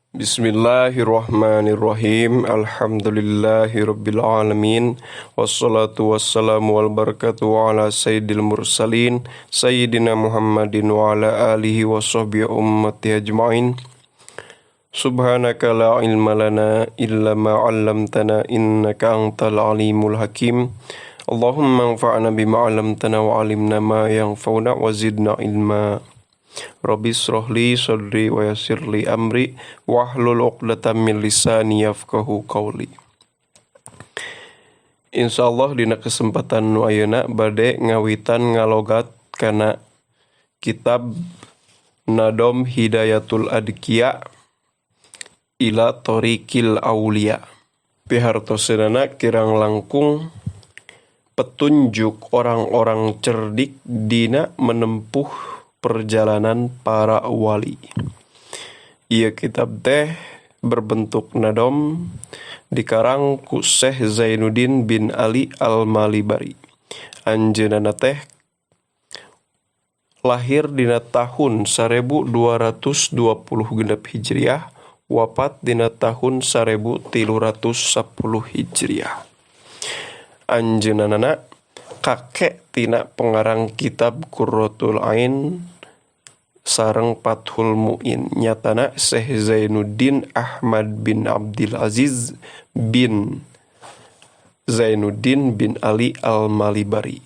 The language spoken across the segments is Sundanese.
Bismillahirrahmanirrahim. Alhamdulillahirabbil alamin. Wassalatu wassalamu wal barakatuh ala sayyidil mursalin sayyidina Muhammadin wa ala alihi wa sahbihi ummati ajmain. Subhanaka la ilma lana illa ma 'allamtana innaka antal alimul hakim. Allahumma anfa'na bima 'allamtana wa 'allimna ma yanfa'una wa zidna ilma. Rabbi israh li sadri wa yassir li amri wahlul 'uqdatam min lisani yafqahu qawli. Insyaallah dina kesempatan nu ayeuna bade ngawitan ngalogat kana kitab Nadom Hidayatul Adkiya ila Thoriqil Auliya. Pihartoseunana kirang langkung petunjuk orang-orang cerdik dina menempuh perjalanan para wali. Ieu kitab teh berbentuk nadom dikarang ku Syekh Zainuddin bin Ali Al-Malibari. Anjeunna teh lahir dina tahun 1226 Hijriah, wafat dina tahun 1310 Hijriah. Anjeunna kakek tina pengarang kitab Qurratul Ain sareng Fathul Muin, nyatana Syekh Zainuddin Ahmad bin Abdul Aziz bin Zainuddin bin Ali Al-Malibari.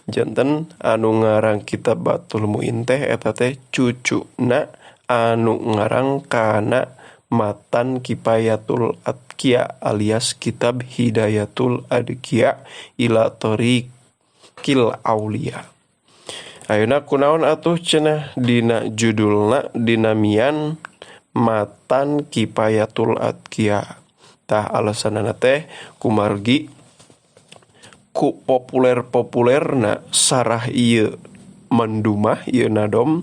Janten anu ngarang kitab Fathul Muin teh eta teh cucuna anu ngarang kana matan Kifayatul Adkiya alias kitab Hidayatul Adkiya ila Thoriqil Auliya. Ayeuna kunaon atuh cenah dina judulna dinamian matan Kifayatul Adkiya. Tah alasanana teh kumargi ku populer-populerna sarah ieu mandumah ieu nadom,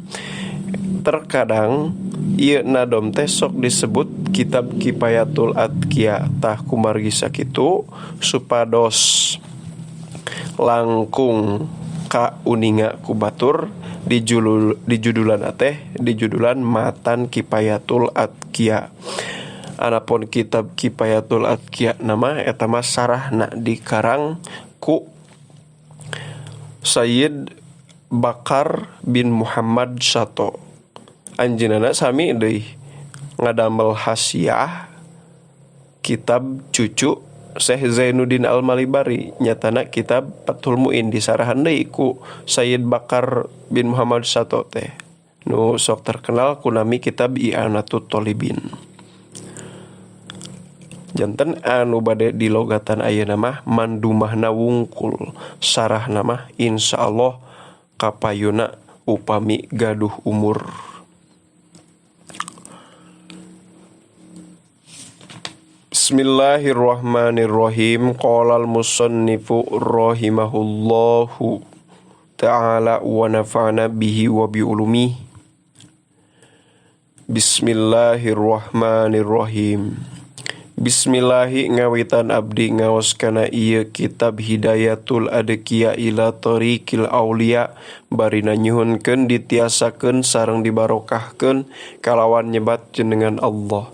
terkadang ieu nadom teh sok disebut kitab Kifayatul Adkiya. Tah kumargi sakitu supados langkung kauninga ku batur dijudulan teh dijudulan matan Kifayatul Adkiya. Anapun kitab Kifayatul Adkiya nama eta mah sarahna dikarang ku Sayyid Bakar bin Muhammad Sato. Anjeunna sami deui ngadamel hasiah kitab cucu Syekh Zainuddin Al-Malibari, nyatana kitab Fathul Muin disarahan deui ku Sayyid Bakar bin Muhammad Sato teh nu sok terkenal ku nami kitab I'anatut Thalibin. Janten anu bade dilogatan ayeuna mah mandumahna wungkul, sarahna mah insyaallah kapayuna upami gaduh umur. Bismillahirrahmanirrahim. Qala al-musannifu rahimahullahu ta'ala wa nafa'ana bihi wa bi ulumihi. Bismillahirrahmanirrahim. Bismillahi ngawitan abdi ngaos kana ieu kitab Hidayatul Adkiya ila Thoriqil Auliya barina nyuhunkeun ditiasakeun sareng dibarokahkeun kalawan nyebat jenengan Allah.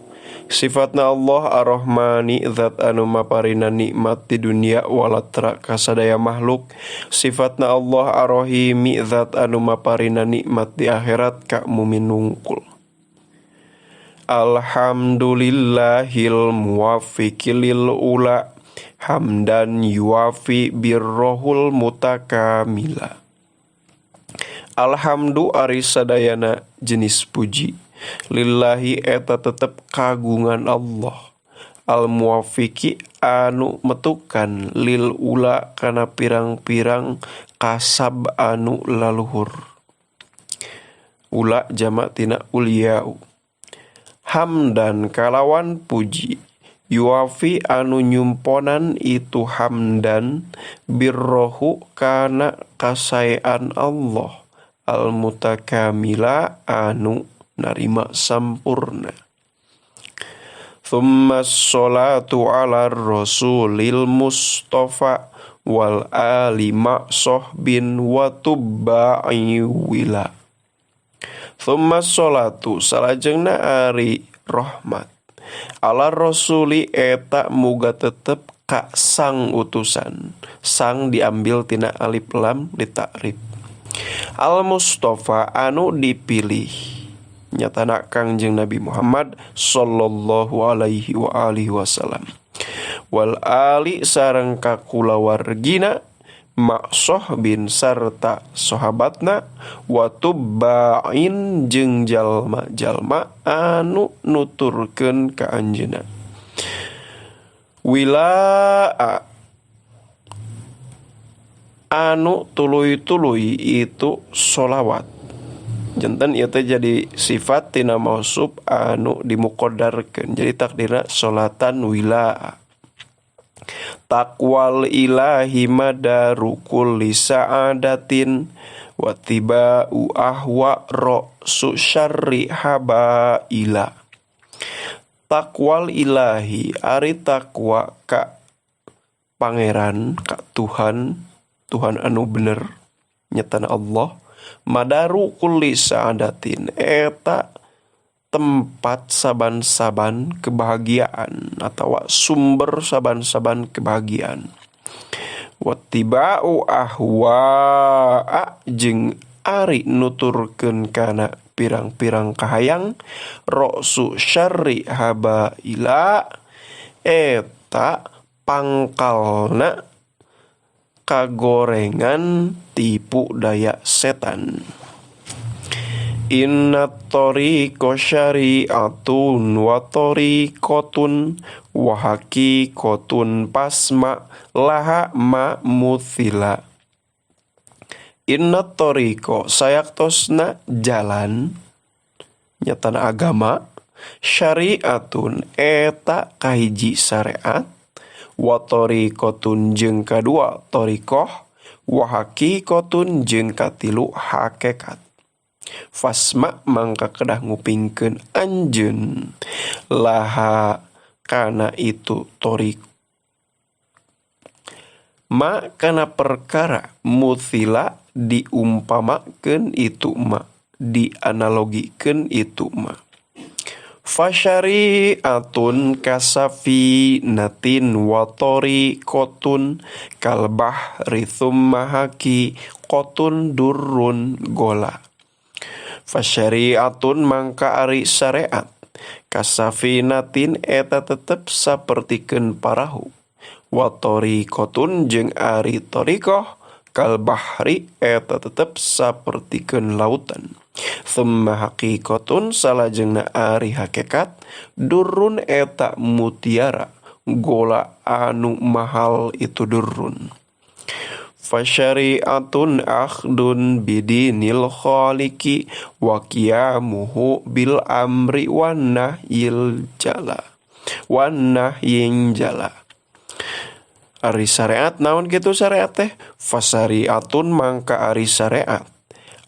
Sifatna Allah Ar-Rahmani zat anu maparina nikmat di dunia walatra kasadaya makhluk. Sifatna Allah Ar-Rahimi zat anu maparina nikmat di akhirat ka mumin nungkul. Alhamdulillahil muwaffiqi lil ula hamdan yuwafi birrohul mutakamila. Alhamdu ari sadayana jenis puji lillahi eta tetep kagungan Allah. Al muwafiqi anu metukan lil ula kana pirang-pirang kasab anu laluhur. Ula jamak tina ulyau. Hamdan kalawan puji yuwafi anu nyumponan itu hamdan birrohu kana kasaean Allah al mutakamila anu narima sampurna. Thumma sholatu ala rasulil mustafa wal ali ma sohbin wa tubba'i wila. Thumma sholatu salajengna ari rahmat. Ala rasuli eta muga tetep ka sang utusan. Sang diambil tina alif lam ditakrif. Al Mustafa anu dipilih nyatana Kangjeng Nabi Muhammad sallallahu alaihi wa alihi wasallam. Wal ali sareng kakulawargina maksoh bin sarta sahabatna wa tubba'in jeung jalma-jalma anu nuturkeun ka anjeunna. Wilaa anu tuluy-tuluy itu sholawat. Janten ieu teh jadi sifat tina mausuf anu dimuqaddarkeun. Jadi takdirna sholatan wilaa. Taqwal ilahi madaru kulli sa'adatin wa tiba'u ahwa ra'su syarri habaila. Taqwal ilahi ari takwa ka pangeran, ka Tuhan, Tuhan anu bener nyatana Allah. Madaru kulli sa'adatin eta tempat saban-saban kebahagiaan atau sumber saban-saban kebahagiaan. Wattiba'u ahwa'a jeung ari nuturkeun kana pirang-pirang kahayang ra'su syarri habaila eta pangkalna kagorengan tipu daya setan. Inna tariqa syari'atun wa tariqatun wa haqiqatun pasma laha ma muthila. Inna tariqa sayaktosna jalan nyatana agama, syari'atun eta kahiji syariat, wa tariqatun jeung kadua tariqah, wa haqiqatun jeung katilu hakikat. Fasma mangka kedah ngupingkeun anjeun laha kana itu torik ma kana perkara muthila diumpamakeun itu ma dianalogikeun itu ma. Fasyari'atun kasafinatin wa tariqatun kal bahri thumma haqiqatun durrun gola. Fasyari'atun mangka ari syariat kasafinatin eta tetep sapertikeun parahu, wa tariqatun jeung ari tariqah kal bahri eta tetep sapertikeun lautan. Thumma haqiqatun salajengna ari hakikat durrun eta mutiara gola anu mahal itu durrun. Fasyari'atun akhdun bidinil khaliqi wa qiyamuhu bil amri wan nahyil jala wan nahyin jala. Ari syariat naon kitu syariat teh? Fasyari'atun mangka ari syariat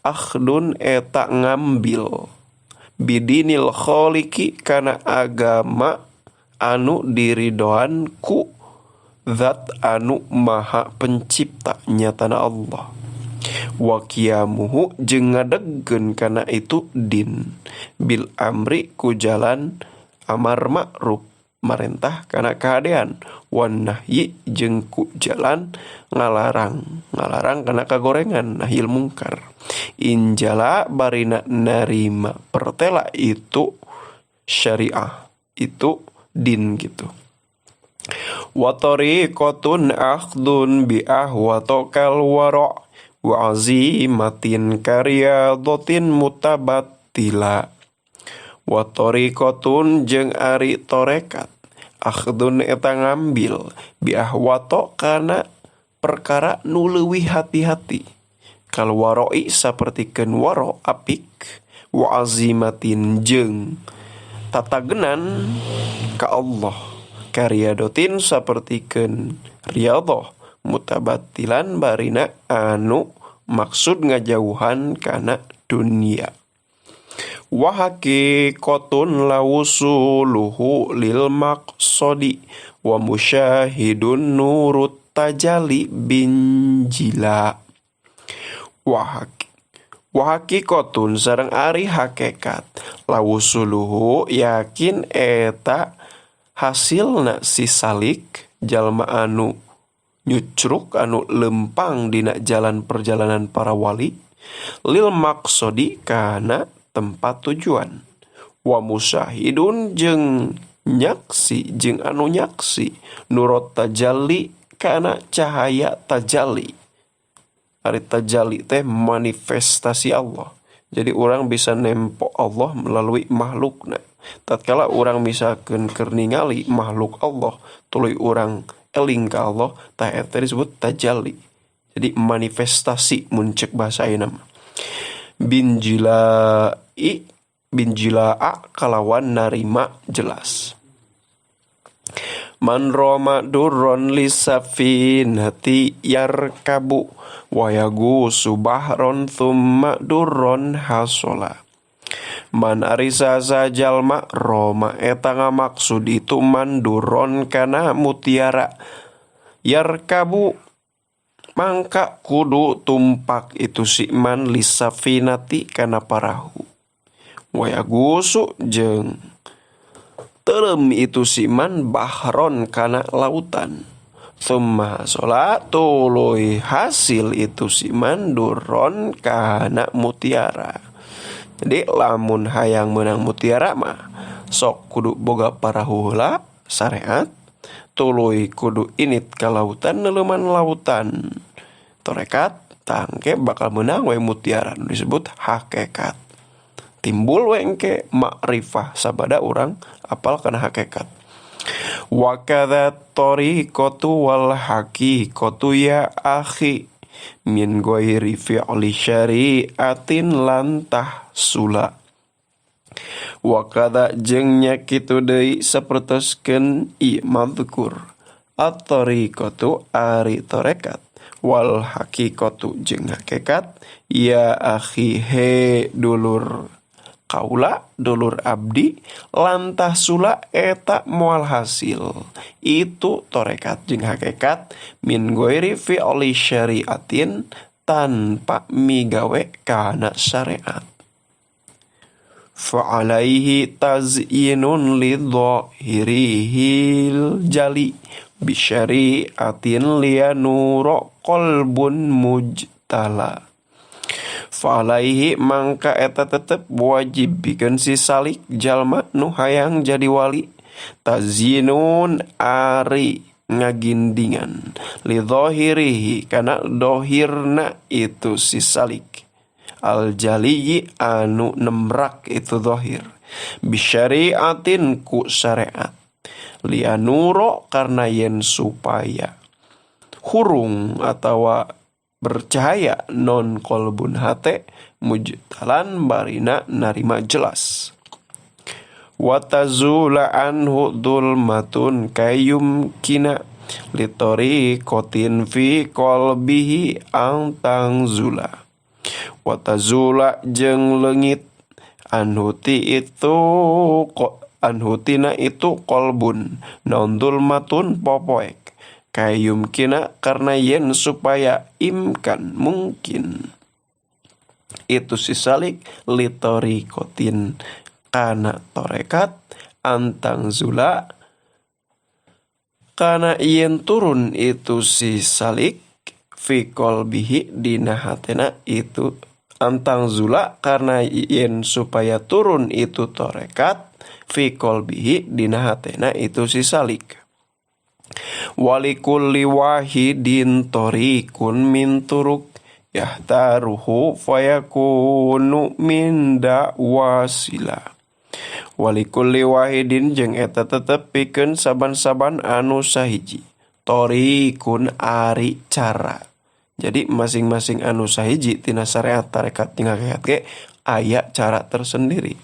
akhdun eta ngambil bidinil khaliqi kana agama anu diridoan ku zat anu maha pencipta nyatana Allah. Wa qiyamuhu jeung ngadegkeun kana itu din bil amri ku jalan amar ma'ruf marentah kana kahadean, wan nahyi jeung ku jalan ngalarang ngalarang kana kagorengan nahyil mungkar. Injala barina narima pertela itu syariah itu din gitu. Wa tariqatun akhdun bi ahwatokal wara wa azimatin karyadatin mutabattila. Wa tariqatun jeung ari torekat akhdun eta ngambil bi ahwato kana perkara nu leuwih hati-hati kal waroi sapertikeun waro apik wa azimatin jeung tatagenan ka Allah karyadotin sapertikeun riyadhah mutabattilan barina anu maksud ngajauhan kana dunia. Wa haqiqatun lawusuluhu lil maqsadi wa musyahidun nurut tajali binjila. Wa haqiqatun sareng ari hakikat lawusuluhu yakin eta hasilna si salik jalma anu nyucruk anu lempang dina jalan perjalanan para wali lil maqsadi kana tempat tujuan wa musyahidun jeung nyaksi jeung anu nyaksi nurot tajalli kana cahaya tajalli. Ari tajalli teh manifestasi Allah. Jadi orang bisa nempo Allah melalui makhlukna. Tatkala orang misalkeun keur ningali makhluk Allah, tuluy urang eling ka Allah, tah eta disebut tajalli. Jadi manifestasi mun ceuk bahasa ayeuna mah. Binjilai binjilaa kalawan narima jelas. Man roma durron lisafinati yarkabu wa yagusu bahron thumma durron hasola. Man ari saha jalma roma eta ngamaksud itu man durron kana mutiara yarkabu mangka kudu tumpak itu si man lisafinati kana parahu wa yagusu jeung terem itu si man bahron kana lautan thumma sholat tuluy hasil itu si man durron kana mutiara. Jadi lamun hayang menang mutiara mah sok kudu boga parahu heula syariat, tuluy kudu init ka lautan neuleman lautan torekat tangke bakal menang we mutiara nu disebut hakikat. Timbul we engke makrifah sabada urang apal kana hakikat. Wa kadza tariqatu wal haqiqatu ya akhi min ghairi fi'li syari'atin lantah sula. Wa kadza jeung nya kitu deui sapertoskeun i madzkur at-tariqatu ari tarekat wal haqiqatu jeung hakikat ya akhi he dulur kaula dulur abdi lantah sula eta moal hasil itu torekat jeung hakikat min ghairi fi'li syariatin tanpa migawe kana syariat. Fa alaihi tazyinun lidhahirihil jali bi syariatin liyanura qalbun mujtala. Falaihi mangka eta tetep wajib bikeun si salik jalma nu hayang jadi wali tazinun ari ngagindingan li zahirihi kana dohirna itu si salik al jaliyi anu nemrak itu zahir bisyariatin ku syariat lianuro karena yen supaya hurung atawa bercahaya non kolbun hate mujtalan barina narima jelas. Watazula anhu dzulmatun kayum kina litori kotin fi qalbihi ang tangzula. Watazula jeung leungit anhu ti itu anhu tina itu kolbun non dzulmatun popoek kayum kina karena yen supaya imkan mungkin itu si salik litori kotin kana torekat antang zula kana yen turun itu si salik fi qalbihi dina hatena itu antang zula karena yen supaya turun itu torekat fi qalbihi dina hatena itu si salik. Walikulli wahidin tariqun min turuq yahtaruhu fayakunu min da'wasila. Walikulli wahidin jeung eta tetep pikeun saban-saban anu sahiji tariqun ari cara. Jadi masing-masing anu sahiji tina syariat tarekat jeung hakikat ge aya cara tersendiri.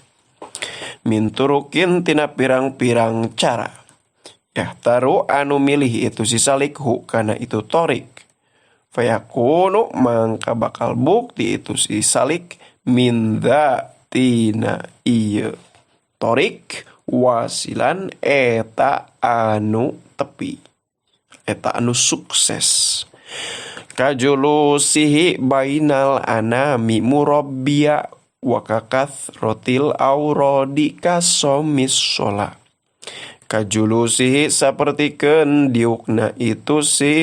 Min turuqin tina pirang-pirang cara. Yahtaru anu milih itu si salik hu kana itu torik fayakunu mangka bakal bukti itu si salik min tina ieu torik wasilan eta anu tepi eta anu sukses. Kajulusihi bainal anami murabbiya wa kakathrotil aurodi kasomis shola. Kajulusihi sapertikeun diukna itu si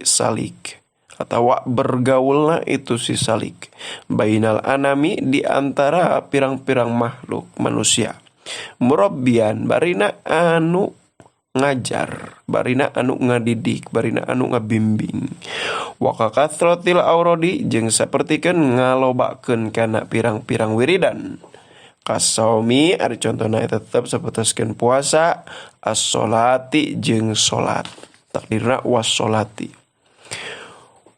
salik atawa bergaulna itu si salik bainal anami di antara pirang-pirang makhluk manusia. Murabbian barina anu ngajar, barina anu ngadidik, barina anu ngabimbing. Wa kakathrotil aurodi jeung sapertikeun ngalobakeun kana pirang-pirang wiridan. Kasaumi ari contona eta tetep sapertoskeun puasa, as-sholati jeung salat. Takdirna was-sholati.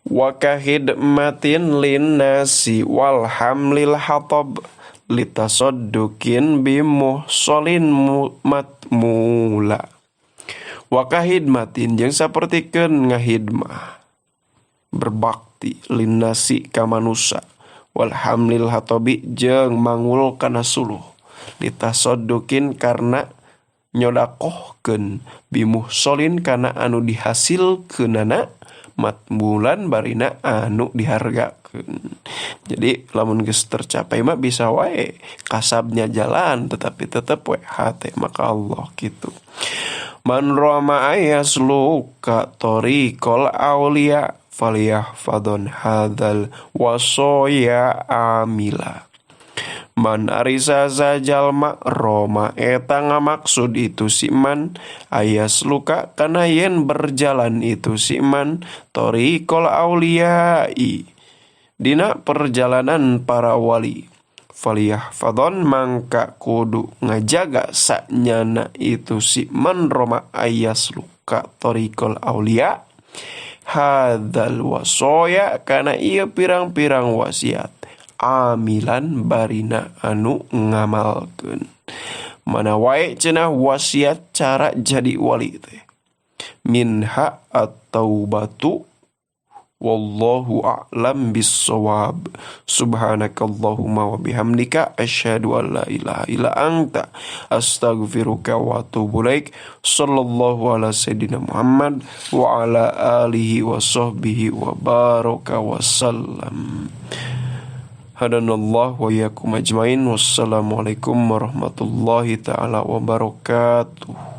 Wa kahidmatin linnasi wal hamlil hatab litasadduqin bimuhsolin matmula. Wa kahidmatin jeung sapertikeun ngahidmah berbakti linnasi ka manusa wal hamlil hatobi jeung mangul kana suluh litasadduqin karena nyodakohkeun bimuhsolin kana anu dihasilkeunana matmulan barina anu dihargakeun. Jadi lamun geus tercapai mah bisa wae kasabnya jalan tetapi tetep we hate maka Allah gitu. Man rama ayasluka tariqal auliya falyahfadhon hadzal wasoya amila. Man arisa sajalma roma eta ngamaksud itu si man ayasluka kana yen berjalan itu si man tariqal auliyai dina perjalanan para wali. Faliyahfadhon mangka kudu ngajaga saknyana itu si man roma ayasluka tariqal auliya hadzal wasoya kana ieu pirang-pirang wasiat amilan barina anu ngamalkeun. Mana wae cenah wasiat cara jadi wali teh minha at-taubatu wallahu a'lam bissawab. Subhanakallahumma wa bihamdika asyhadu an la ilaha illa anta astaghfiruka wa atubu ilaik. Sallallahu ala sayyidina Muhammad wa ala alihi wa sahbihi wa baraka wa sallam. Hadanallah wa iyyakum ajmain. Wassalamualaikum warahmatullahi taala wabarakatuh.